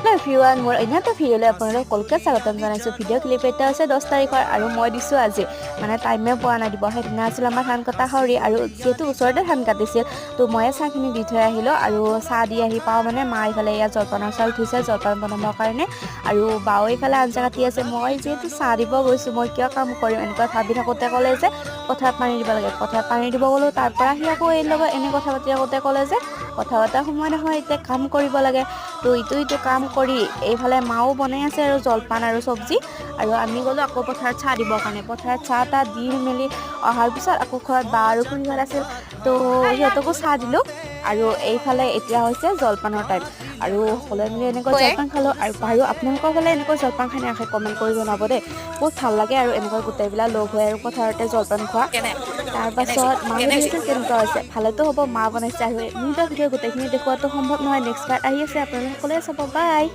Everyone, মোৰ অন্য এটা ভিডিঅ'লৈ আপোনালোক সকলোকে স্বাগতম জনাইছোঁ। ভিডিঅ' ক্লিপ এটা হৈছে 10 তাৰিখৰ আৰু মই দিছোঁ আজি, মানে টাইমে পোৱা নাই দিব। সেইদিনা আছিল আমাৰ ধান কটা শাওৰি আৰু যিহেতু ওচৰতে ধান কাটিছিল, তো ময়ে চাহখিনি দি থৈ আহিলোঁ। আৰু চাহ দি আহি পাওঁ মানে মা এইফালে ইয়াত জলপানৰ চাউল থৈছে জলপান বনাবৰ কাৰণে আৰু বাও এইফালে আঞ্জা কাটি আছে। মই যিহেতু চাহ দিব গৈছোঁ, মই কিয় কাম কৰিম, এনেকুৱা ভাবি থাকোঁতে ক'লে যে পথাৰত পানী দিব লাগে। পথাৰত পানী দিব গ'লোঁ। তাৰপৰা আহি আকৌ এই লগত এনে কথা পাতি থাকোঁতে ক'লে যে কথা পতাৰ সময় নহয়, এতিয়া কাম কৰিব লাগে। তো ইটো ইটো কাম কৰি এইফালে মাও বনাই আছে আৰু জলপান আৰু চব্জি আৰু আমি গ'লোঁ আকৌ পথাৰত চাহ দিবৰ কাৰণে। পথাৰত চাহ তাহ দি মেলি অহাৰ পিছত আকৌ ঘৰত বা আৰু খুৰীহঁত আছিল, তো সিহঁতকো চাহ দিলোঁ। আৰু এইফালে এতিয়া হৈছে জলপানৰ টাইম আৰু সকলোৱে মিলি এনেকৈ জলপান খালোঁ। আৰু বাৰু, আপোনালোকৰ ফালে এনেকৈ জলপান খাই নাখায়, কমেণ্ট কৰি জনাব দেই। বহুত ভাল লাগে আৰু এনেকৈ গোটেইবিলাক লগ হৈ আৰু পথাৰতে জলপান খোৱা। তাৰপাছত মা সুধিছিল কেনেকুৱা হৈছে। ভালেতো হ'ব, মা বনাইছে। আৰু মিনিটৰ ভিতৰত গোটেইখিনি দেখুওৱাটো সম্ভৱ নহয়। নেক্সট পাৰ্ট আহি আছে, আপোনালোক সকলোৱে চাব। বাই।